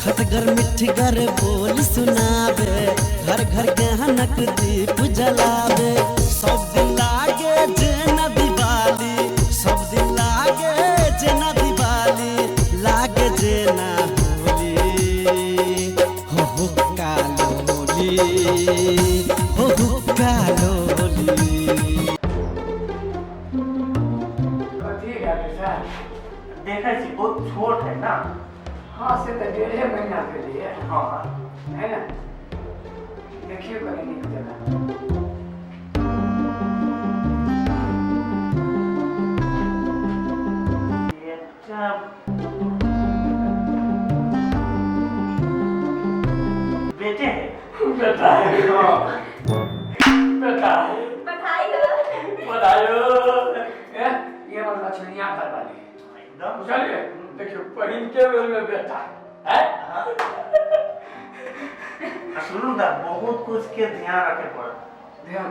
खटगर मिठगर बोल सुनावे, घर घर ज्ञानक दीप जलावे। सब दिन लागे जेना दिवाली, सब दिन लागे जेना दिवाली, लागे जेना होली, हो हो कालोली, हो हो कालोली। कथी डॉक्टर साहब? देखै छी, बहुत छोट है ना। हाँ, से तऽ 1.5 महीना भेलैए। हाँ। है ना, देखियौ कनि नीक जगह। एकटा बेटे है। बेटा है, हाँ, बेटा है। बधाई हो। बधाई हो। ए, ये हमर लक्ष्मीया घर वाली है। एकदम। बुझलियै? देखियौ, पहिलके बेर में बेटा है। आ सुनू ने, बहुत कुछ के ध्यान रखे पड़त। ध्यान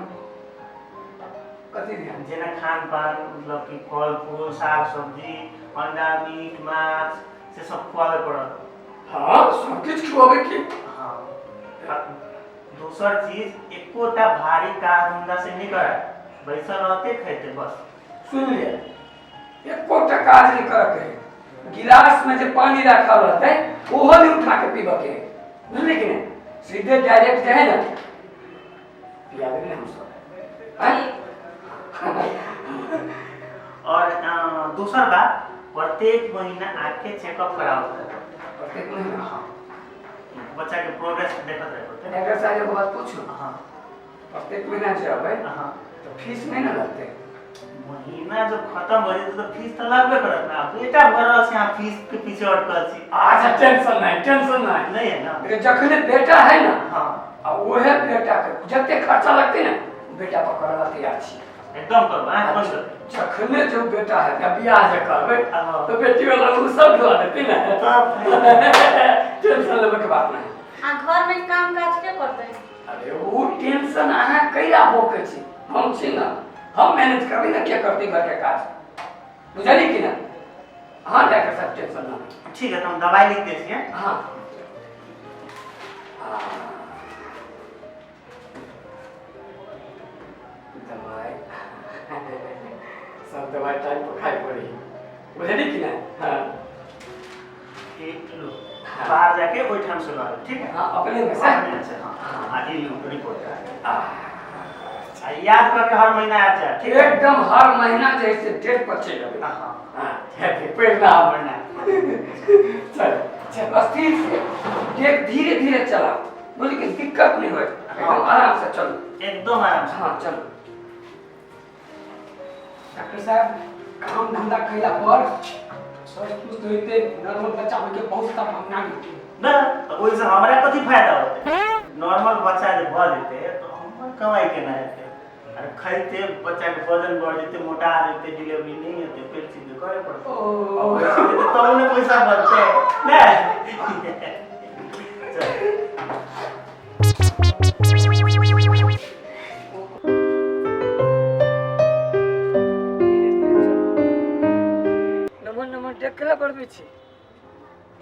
कथी ध्यान? जेना खान पान, मतलब कि फल फूल, साग सब्जी, अंडा, मीट, माछ से सब खुआबे पड़त। हाँ, सब किछु खुआबै की। हाँ, आ दोसर चीज, एकोटा भारी काज धंधा से नहीं कराय, बैसल रहते, खेते बस। सुन लिअ, एकोटा काज नहीं करके है। गिलास में जे पानी राखल रहतै, ओहो नहीं उठा के पीबऽ के है, बुझलियै कि नहीं? सीधे डायरेक्ट जे है ना, पिया देबै ने हमसब, आँय? और दोसर बात, प्रत्येक महीना आके चेकअप कराओ। प्रत्येक महीना? हाँ, बच्चा के प्रोग्रेस देखत रहे पड़ते। डॉक्टर साहब, एगो बात पूछू? हाँ। प्रत्येक महीना जे अबै हाँ। तऽ फीस नहीं ने लगतै? महीना जब खत्म हो जेतै तऽ फीस तऽ लगबे करत ना। बेटा भऽ रहल छै, अहाँ फीस के पीछे अटकल छी। अच्छा, टेंशन नहीं, टेंशन नहीं। नहीं है ना? लेकिन जखने बेटा है ना, हाँ। आ उहे बेटा के जते खर्चा लगतै ने, बेटा पर करऽ ला तैयार छी। एकदम करब, अहाँ बंद करब। जखने जो बेटा है या बियाह जे करबै, हाँ। तो बेटी वाला उ सब ढुआ देतै ने। तब टेंशन लेबे के बात नहीं। आ घर में काम काज के करतै? अरे, वो टेंशन अहाँ कैला बोकै छी? हम छी ना, हम मैनेज करबै ने, के करतै घर के काज, बुझलियै कि ना? हाँ डॉक्टर साहब, टेंशन ना। ठीक है, तऽ हम दवाई लिख दै छियै। हाँ, दवाई सब दवाई टाइम पर खाइ पड़ी, बुझलियै कि ना? हाँ। एक लो, बाहर जाके ओहिठाम से लऽ लेब, ठीक है? हाँ, अपने में से। अपने से, हाँ। आ ई लियौ रिपोर्ट। आ याद करके हर महीना आबि जाए, ठीक है? एकदम, हर महीना जे है से डेट पर चलि अबै। हाँ। हाँ, ठीक, प्रणाम। प्रणाम। चल चल, स्थिर से डेट, धीरे धीरे चलाओ, बुझली कि? दिक्कत नहीं होय, एकदम आराम से चलो। एकदम आराम से। हाँ, चलो। डॉक्टर साहब, काम धंधा कैला पर स्वस्थ पुष्ट होइते नॉर्मल बच्चा होइके बहुत संभावना होइते। ना तऽ ओहिसँ हमरा कथी फायदा होतै? नॉर्मल बच्चा जे भऽ जेतै तऽ हमर कमाइ केना हेतै? अरे, खैते बच्चाके वजन बढ़ जेतै, मोटा जेतै, डिलीवरी नहि हेतै, पेट चीज करे पड़तै। ओ। तब ने पैसा बनतै ने। चल। नमन नमन डेग केला बढ़बै छी?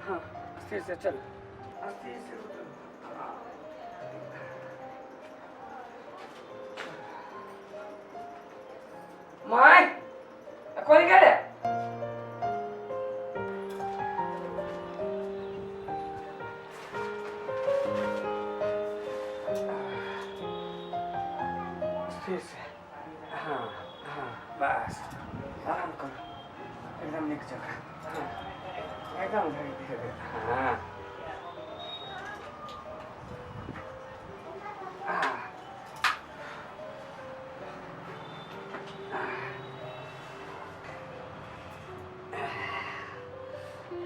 हाँ, स्थिर से चल, स्थिर से उठो। हाँ। My, कोन गेले? स्थिर से, हाँ हाँ, बस आराम करो, एकदम नीक जगह। हाँ, एकदम धीरे धीरे, हाँ। आ।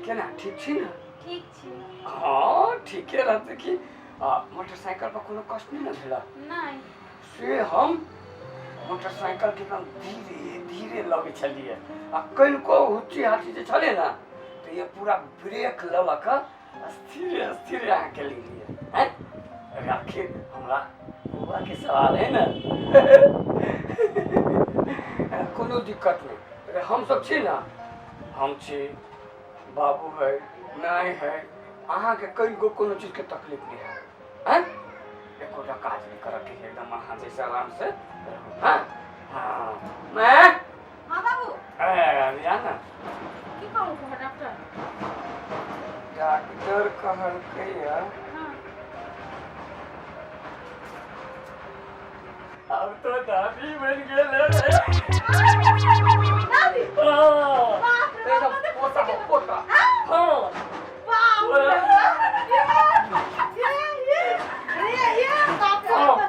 केना, ठीक छी ने? ठीक छी। हाँ, ठीके रहतै कि। मोटरसाइकिल पर कोनो कष्ट नहीं ने भेला? नहीं। से हम मोटरसाइकिल के एकदम धीरे धीरे लगे छलियै आ कनिको हुच्ची हाथी जे छलै ने, तऽ ये पूरा ब्रेक लऽ लऽ कऽ स्थिरे स्थिरे अहाँके लेलियै हैं। अरे, आखिर हमरा बौआ के सवाल है ने, कोनो दिक्कत नहि। अरे, हम सब छी ने, हम छी, बाबू है, नाय है, अहाँके कनिको कोनो चीजके तकलीफ नहि हैत। आँय, एकोटा काज नहि करऽके है, एकदम अहाँ जैसे आराम से रहू। हाँ हाँ, मैं हाँ बाबू। ए, आ ना। की कहू तोहर डॉक्टर? डॉक्टर कहलकै या हाँ। अब तो दादी बन गेल रे। दादी? हाँ। बाप रे बाप, एकदम पोता हो, पोता। हाँ? हाँ। बाप रे बाप। ये ये ये ये बाप रे बाप।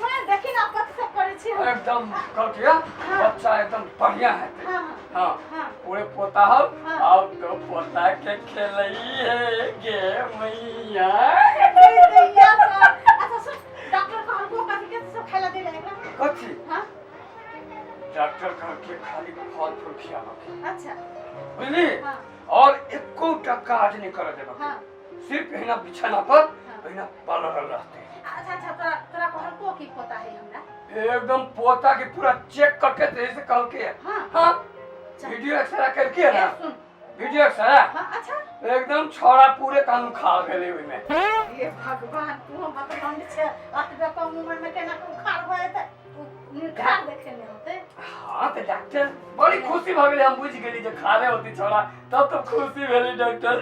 मैं देखी ना कथी सब करै छी हम। एकदम कहलकै बच्चा एकदम बढ़िया है। हाँ। हाँ। हाँ। पूरे पोता हो। हाँ। अब तो पोता के खेलई है गे मैया। दैया सब। अच्छा सुन, डॉक्टर कहलको कथी कथी सब खाइला देले एकरा? कथी? हाँ। डॉक्टर कहलकै खाली फल फूल खियाबऽ। अच्छा। बुझली? हाँ। और एकोटा काज नहीं कर देबऽ। हाँ। सिर्फ एहिना बिछाना पर हाँ। एहिना पलरल रहते। अच्छा अच्छा, तोरा तोरा कहलको की पोता है हमरा? एकदम पोता के पूरा चेक करके जैसे कहलकै। हाँ। हाँ। चल। वीडियो एक्सरा करके ना। ए, सुन। वीडियो एक्सरा। हाँ, अच्छा। एकदम छोड़ा पूरे कानून खा गेलै ओहिमे। हे भगवान, तू हम बतलौने छै अतबे कम उम्र में केना के उखाड़ भऽ जेतै? उ निखार देखेने होतै। हाँ तऽ डॉक्टर बड़ी खुशी भऽ गेलै, हम बुझि गेली जे खाले होती छोड़ा, तब तो खुशी भेलै डॉक्टर।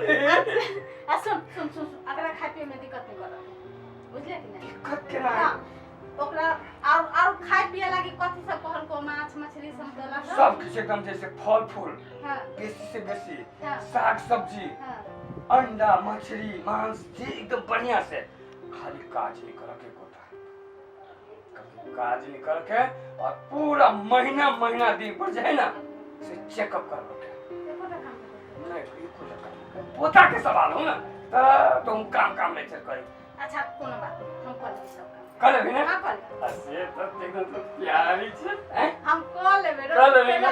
आ सुन सुन सुन सुन, एकरा खाय पिए में दिक्कत नहीं करत, बुझले कि नहीं? दिक्कत केना? हाँ, ओकरा और खाय पिए लागी कथी सब कहलको? माछ मछली समतोला सब? सब किछु एकदम, जैसे फल फूल हाँ। बेसी से बेसी, हाँ। साग सब्जी, हाँ। अंडा मछली मांस जे एकदम बढ़िया से। खाली काज नहीं करके एकोटा, कभी काज नहीं करके और पूरा महीना महीना दिन पर जे है ना से चेकअप करबा के। एकोटा काम नहीं। नहीं, एकोटा काम नहीं। पोता के सवाल हो ना तो तुम काम काम नहीं चल करी। अच्छा कोनो बात नहीं, हम कर लेबै सब काम। कर लेबही ने? हाँ, कर लेबै। आ से तऽ एकदम तो प्यारी छै हैं? हम कऽ लेबै। कऽ लेबै ने?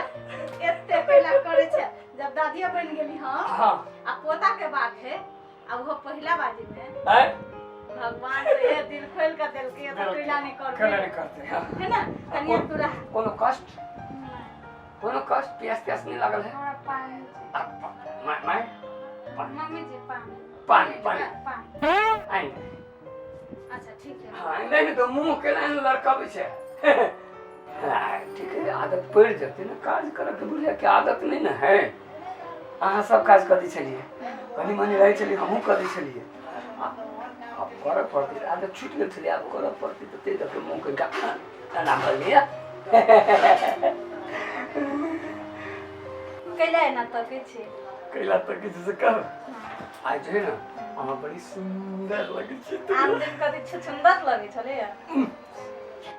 एते कैला करै छै जब दादिया बनि गेली हम। हाँ। आ पोता के बात है आ उहो पहिला बाजी में। हैं? भगवान से ये दिल खोल के देलकै तऽ कैला नहीं करबै? कैला नहीं करते, हाँ। है ना? कनिया तोरा कोनो कष्ट, कोनो कष्ट, प्यास प्यास नहीं लागल है? हमरा पानी आ, my my पानी। मम्मी जी पानी। पानी पानी। पानी। आइ। अच्छा ठीक है। हाँ, नहीं नहीं तो मुंह के लाइन लड़काबै छै। हाँ, ठीक है, आदत पड़ि जेतै ने काज करऽ के, बुझलियै कि आदत नहीं ने है। अहाँ सब काज कऽ दै छलियै, कनि मनि रहै छलियै, हमहूँ कऽ दै छलियै। आब करऽ पड़तै, आदत छुटि गेल छलै, आब करऽ पड़तै तऽ ताहि दऽ कऽ मुँह कनिटा एना भऽ गेलैया। कैला एना तकै छी? कैला तऽ किछु से कर, आइ जे है ने अहाँ बड़ी सुन्दर लगै छी। आम दिन कति छुछुन्दर लगै छलै।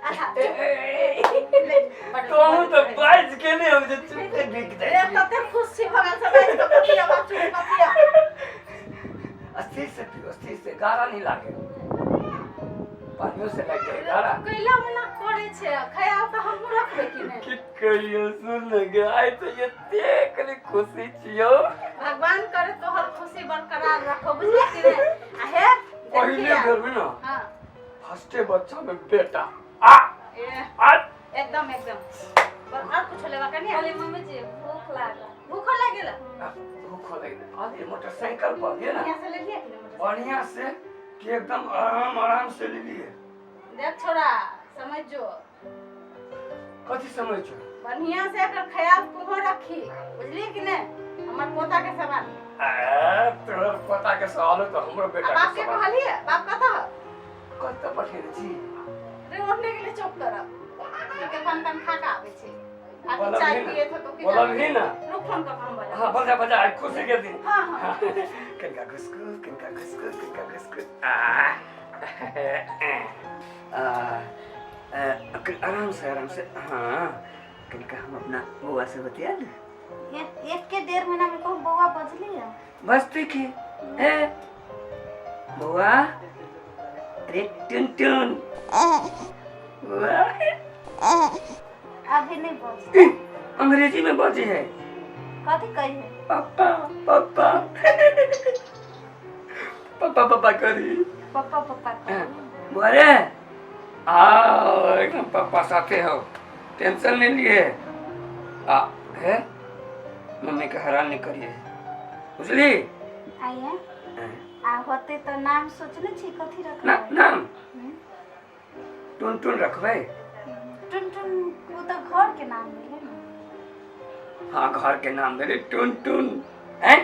अच्छा। ए, ए, ए, तोहूँ तऽ बाजि गेली, हम जे चुपे ढुकि जाइ रे छी। तते खुश छी भऽ गेल से बाजि कऽ कथी आवाज चुप कथी। अस्थिर से पियो, अस्थिर से, गारा नहीं लागे, पानियो से लग जाए गारा। कैला मना करै छै? खयाल तऽ हमहूँ रखबै कि नहि? की कहियो, सुन गे, आइ तऽ एते कनि खुशी छियौ। भगवान करे तोहर खुशी बरकरार रखो, बुझली कि नहि? आ हे पहिले देखिया। बेर में ना हाँ। फर्स्टे बच्चा में बेटा आ ए, आ एकदम एकदम पर और कुछ लेबा कनी? अरे मम्मी जी, भूख लागल। भूखो लागेला? भूख लगे। अरे मोटरसाइकिल पर ये ना बढ़िया से ले लिया कि नहीं मोटरसाइकिल? बढ़िया से कि एकदम आराम आराम से ले लिए। देख छोड़ा, समझ जो। कथी समझ जो? बढ़िया से एकर ख्याल तुहो रखी, बुझली कि नहीं? हमर पोता के सवाल। ए, तोहर पोता के सवाल हो तो हमरो आ बेटा बाप के के सवाल। कहलिए? बाप कतऽ? कतऽ पठेने छी? रे ओढ़ने के लिए चौक तरफ के पान तान खा के आबै छै आ बोलबही चाय ना। पिए तो की। बोलबही ना। रुक, फोन कर हम बजा। हाँ, बजा बजा, आज खुशी के दिन। हाँ हाँ। कनका घुसकु, कनका घुसकु, कनका घुसकु, आ आ, आ, आराम से आराम से। हाँ, कनका हम अपना बउआ से बतिया लू। एक के 1.5 महीना में कहूँ बौआ बजली है? बस ठीक है। ए बउआ, अरे टुन टुन बउआ। अभी नहीं बज। अंग्रेजी में बजी है। कथी कही है? पापा पापा पापा पापा करी। पप्पा पप्पा कही। बोले आओ, एकदम पापा साथे हो, टेंशन नहीं लिए आ है, मम्मी के हैरान नहीं करिए, बुझली? आइए। आ होते तो नाम सोचने छी कथी रखबै? नाम टुन टुन रखबै। टुन टुन वो तो घर के नाम भेलै ने। हाँ घर के नाम भेलै टुन टुन हैं।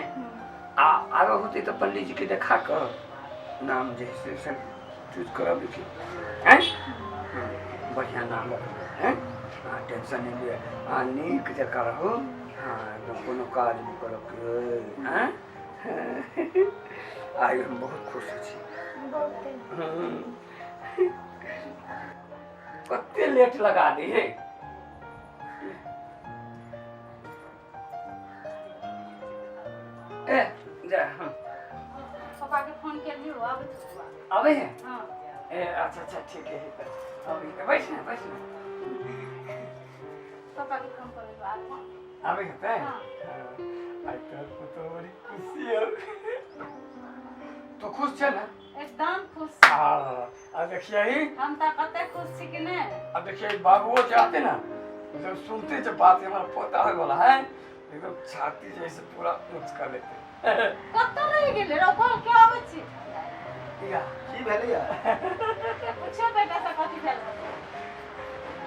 आ आगे होते तो पंडित जी के देखा कर नाम जे से सब चूज करब लिखी हैं। बढ़िया नाम रखबै हैं। हाँ टेंशन नहीं लिअ, हाँ नीक जकाँ रहू, हाँ एकदम कोनो काज नहीं करब हैं। आइ हम बहुत खुश छी। कते लेट लगा दी है। ए जा हाँ पापा के फोन कर लियो आबै आबै है। हां ए अच्छा अच्छा ठीक है अभी बैठ ना बैठ ना। पापा के फोन कर लियो आबै आबै है ते। हां आई तो तो बड़ी खुशी हो। तो खुश छे ना? एकदम खुश। हां आ देखिए हम त कते खुश छी कि ने। अब देखिए बाबूओ जाते ना जब सुनते जब बात हमारा पोता होय वाला है एकदम छाती जैसे पूरा ऊंच कर लेते। कत रहि गेलै रोकल के आबै छी या की भेलै या पूछो बेटा से कथी भेल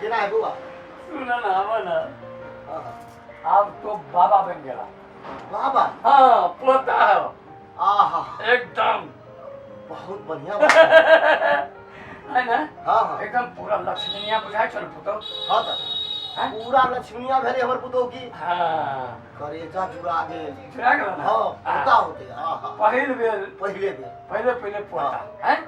केना है बौआ? सुना ना आवा ना। अब तो बाबा बन गेला। बाबा? हाँ पोता है। आहा एकदम बहुत बढ़िया बात है ना। हाँ हाँ एकदम पूरा लक्ष्मीनिया बुझाइ छल पुतौ। हाँ त पूरा लक्ष्मीनिया भेलै हमर पुतौ की। हाँ करेजा जुड़ा गेल। जुड़ा गेल ना। हाँ पोता होते। आहा पहिल बेर पहिले बेर पहिले पहिले पोता हैं।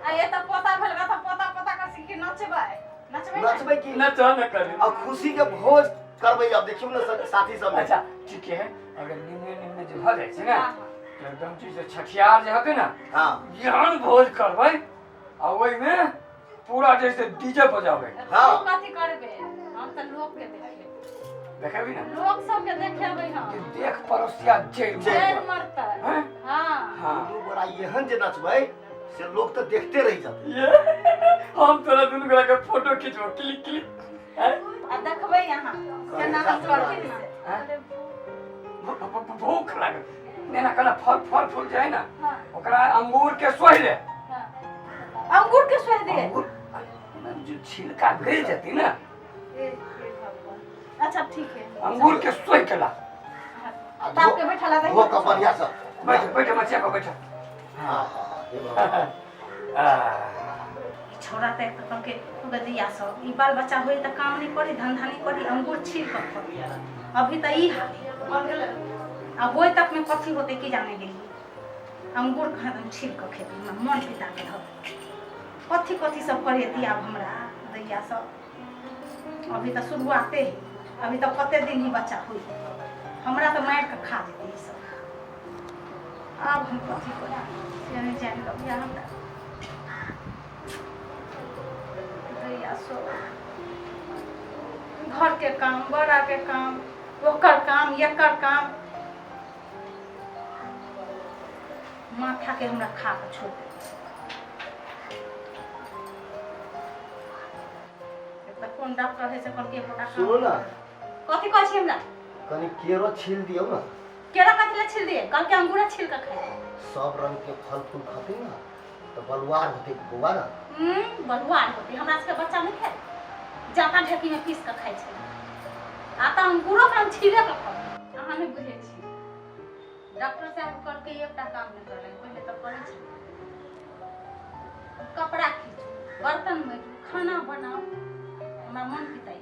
आ ये त पोता भेल त पोता पोता कर सीखी नचबै नचबै नचबै की नचो न करी आ खुशी के भोज करबै। अब देखियौ ने साथी सब। अच्छा ठीक है अगर निम्ने निम्ने जे भ जाइ छै ने एकदम चीज से छठियार जे होते ना। हाँ एहन भोज करबै आ ओहिमे पूरा जैसे डीजे बजाबै। हाँ कथी करबै हम त लोक के देखेबै। देखेबी ना लोक सब के देखेबै। हम कि देख पड़ोसिया जड़ जड़ मरतै। हैं हां हां दू गोरा एहन जे नचबै से लोग त देखते रहि जाते। ये हम तोरा दुनू गोरा के फोटो खिचबो क्लिक क्लिक हैं आ देखबै यहां केना हम करथिन ना। भूख लागल नेना कना फल फल फूल जाय ना ओकरा अंगूर के सोहि ले। अंगूर के सोहि दे अंगूर जो छिलका गल जती ना। अच्छा ठीक है अंगूर के सोहि के ला ताप के बैठा ला दे वो का बढ़िया से बैठ बैठ मचिया पर बैठ। हां हां छोरा त एक के गदिया सब ई बाल बच्चा होई त काम नहीं करी धंधा नहीं करी अंगूर छील के खबी। अभी त ई हाल अब होई तक में कथी होते की जाने गेली अंगूर खा छील के खेती मन पिता के हो कथी कथी सब करे दिया अब हमरा दैया सब। अभी तो शुरुआते है अभी तो कते दिन ही बच्चा हुई हमरा तो मार के खा जेते ई सब। अब हम कथी करी से नहीं जान कभी हमरा दैया सब घर के काम बड़ा के काम ओकर काम एकर काम माथा के हमरा खा के छोड़ दे। कोन डॉक्टर है से के पोता सुनो ना कथी कहै छी हमरा कनी केरो छील दियौ ना। केरा कथी ले छील दिए? कल के अंगूरा छील के खाए सब रंग के फल फूल खाते ना तो बलवार होते बौआ ना। बलवार होते हमरा सबके बच्चा नहीं खाए जाता ढेकी में पीस के खाइ छै आ त अंगूरो के हम छीले के खाब। अहाँ नहीं बुझै छी डॉक्टर साहब कहलकै एकटा काम नहीं करलै पहिले तऽ करै छै कपड़ा खींचू बर्तन माजू खाना बनाओ हमरा मन पिताई।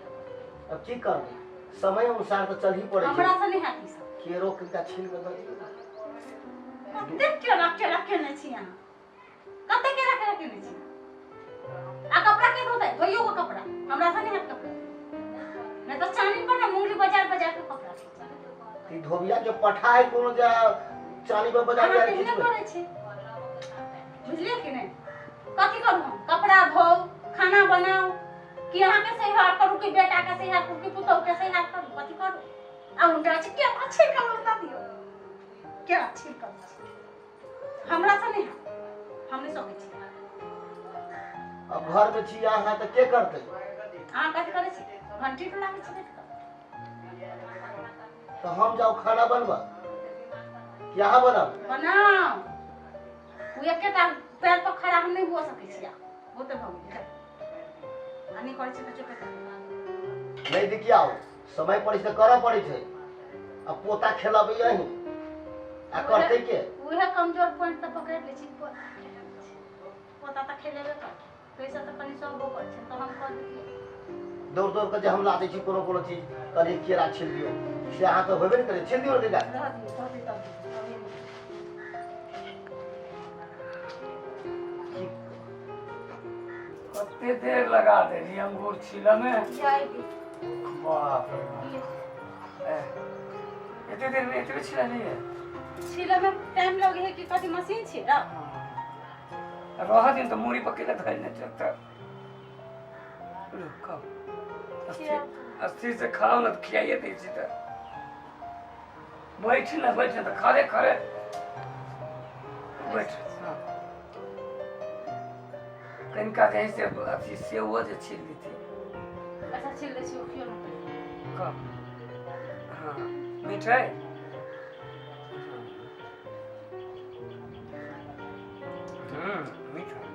अब की करबै समय अनुसार तो चल ही पड़े हमरा से नहीं हैत ई सब। केरो के छील के दऽ दियौ। कते केरा केरा केने छी अहाँ कते केरा केरा केने छी आ कपड़ा के धोतै धोइयो के कपड़ा हमरा से नहीं हैत कपड़ा नहीं तो चानी पर ना मुंगली बाजार बाजार के कपड़ा खींचब। ई धोबिया के पठा है कोनो जे चानी पर बाजार अहाँ तेहने करै छी बुझलियै कि नहीं? कथी करू हम कपड़ा धोउ खाना बनाउ कि अहाँ के सही करू कि बेटा के सही करू कि पुतहु के सही करू कथी करू? आ उनका छै केरा छील के बता दियौ केरा छील के हमरा से नहीं हम नहीं सकै छी। अब घर में छी अहाँ त के करतै? अहाँ कथी करै छी? घंटी तो लागै छै बैठ कऽ। तो हम जाओ खाना बनबा कि अहाँ बनाउ? बनाउ। ओ एकेटा पैर पर खड़ा हम नहि हुअ सकै छी। बहुते भऽ गेलै, आ नहि करै छै तऽ चुपे कर। नहि देखिया, समय पड़ै छै तऽ करऽ पड़ै छै। आ पोता खेलबै अहीं आ करतै के? उहे कमजोर पॉइंट तऽ पकड़ि लै छी। पोता तऽ खेलेबे करतै, ताहिसँ तऽ कनि सहबो करै छै, तऽ हम कऽ देलियै। दौड़ दौड़ कऽ जे हम ला दै छी कोनो कोनो चीज, कहलियै केरा छिल दियौ, से अहाँ तऽ होबे नहि करै। छिल दियौ ने। रह दियौ, रहतै तब अभी नहि। कते देर लगा देली अंगूर छिलऽ में? जाय दी। बाप रे बाप। एते देर में एतबे छिला नहीं है? छिलऽ में टाइम लगे है कि कथी? मशीन छी र? रह दिन तऽ मूड़ी पर केला धरि नहि चलता। रुक, खाओ, अस्थिर अस्थिर से खाओ ना, तऽ खियाइए दै छी। तऽ बैठ ना, बैठ ना, तऽ खड़े खड़े बैठ। हाँ, कनिका जे से अथी सेवो जे छील देती। अच्छा, छिल दै छी, उठियो ना। खाओ। हाँ, मीठ है। मीठ है।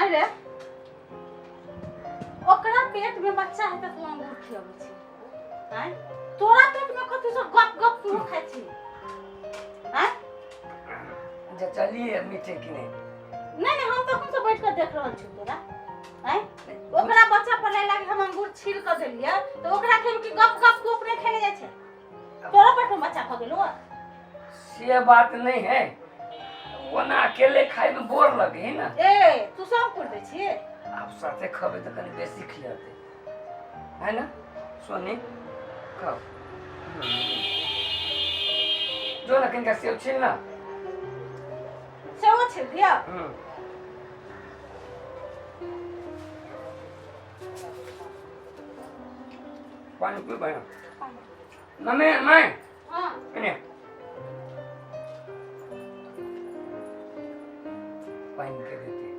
अरे, ओकरा पेट में बच्चा है तऽ तू अंगूर खियाबै छी? आँय, तोरा पेट में कथी सब गप गप तू खाइ छी? आँय? अच्छा, चलिए, मीठे कि नहीं? नहीं नहीं, हम तखन से बैठ कर देख रहल छी तोरा। आँय, ओकरा बच्चा पले लागी हम अंगूर छील कर देलियै तऽ ओकरा खेब कि गप गप तू अपने खेने जाइ छै? तोरा पेट में बच्चा भऽ गेलो? से बात नहीं है, ओना अकेले खाए में बोर लगे है ना। ए, तू सब कर दै छी। आप साथे खबे तऽ कनि बेसी खियाते है ना। सोनी, खाओ। जो ना, कनिका सेव छील ना। सेहो छील दिअ? हम्म। पानी पी भैया। मम्मी, मैं हाँ। इन्हें पानी के देते।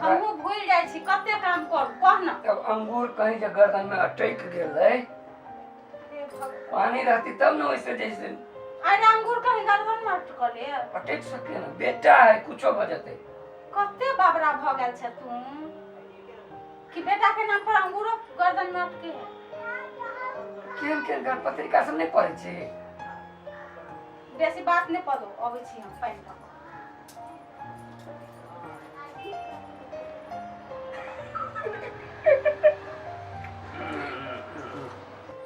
हमहूँ भूलि जाइ छी, कते काम करू, कह ना। तब अंगूर कहीं जे गर्दन में अटक गेलै, पानी रहती तब ना, वैसे जैसे अरे, अंगूर कहीं गर्दन में अटकले? अटक सके ना, बेटा है, कुछो भऽ जेतै। कते बाबरा भऽ गेल छै तू कि बेटा के नाम पर अंगूरो गर्दन में अटके है। केहन केहन घर पत्रिका सब नहि पढ़ै छी? बेसी बात नहि पढ़ो, अबै छी हम पानि लऽ कऽ।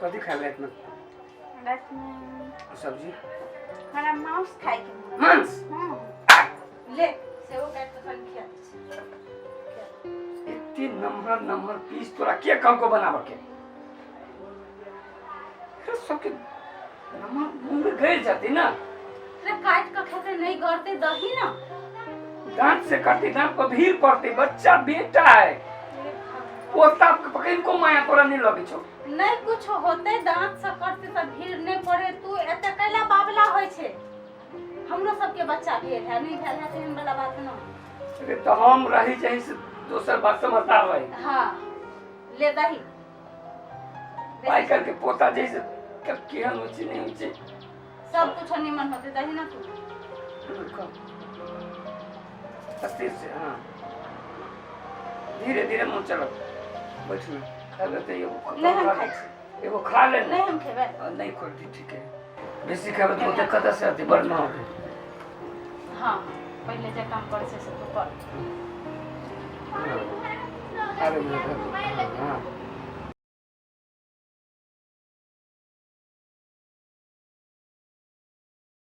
कथी खाबे रातिमे? रातिमे? सब्जी। हमरा मांस खाइके मन। मांस? हँ। ले, सेहो काटि कऽ कनि खिया दै छी। एते नम्हर नम्हर पीस तोरा के कहलको बनाबऽ के? अरे, सबके नम्हर मुँह में गैर जाती ना। अरे, काटि कऽ खेतै, नहि गरतै दही ना। दांत से करती, दांत पर भीड़ पड़ती। बच्चा बेटा है, पोता पकड़ को माया तोरा नहीं लगे छौ? नहि कुछ होतै, दांत से करतै तऽ भीड़ नहि पड़े। तू एते कैला बाबला होइ छै? हमरो सबके बच्चा भेल है, नहि भेल है तेहन वाला बात न। अरे, तो हम रही जाही से दोसर बात, समझदार रही। हाँ, ले दही। पाई करके पोता जैसे कब केहन होइ छै, नहि होइ छै। सब कुछ निमन होतै, दही ना तू। रुको, अस्थिर से। हाँ, धीरे धीरे मुँह चलो, बैठ ना, खा लेते एगो। नहि, हम खाइ छी। एगो खा ले। नहि, हम खेबै। नहीं खोलती, ठीक है। बेसी खेबै तऽ ओते कतऽ से अथी बड़ महग है। हाँ, पहिले जे काम करै छै से तू कर। अरे, हाँ।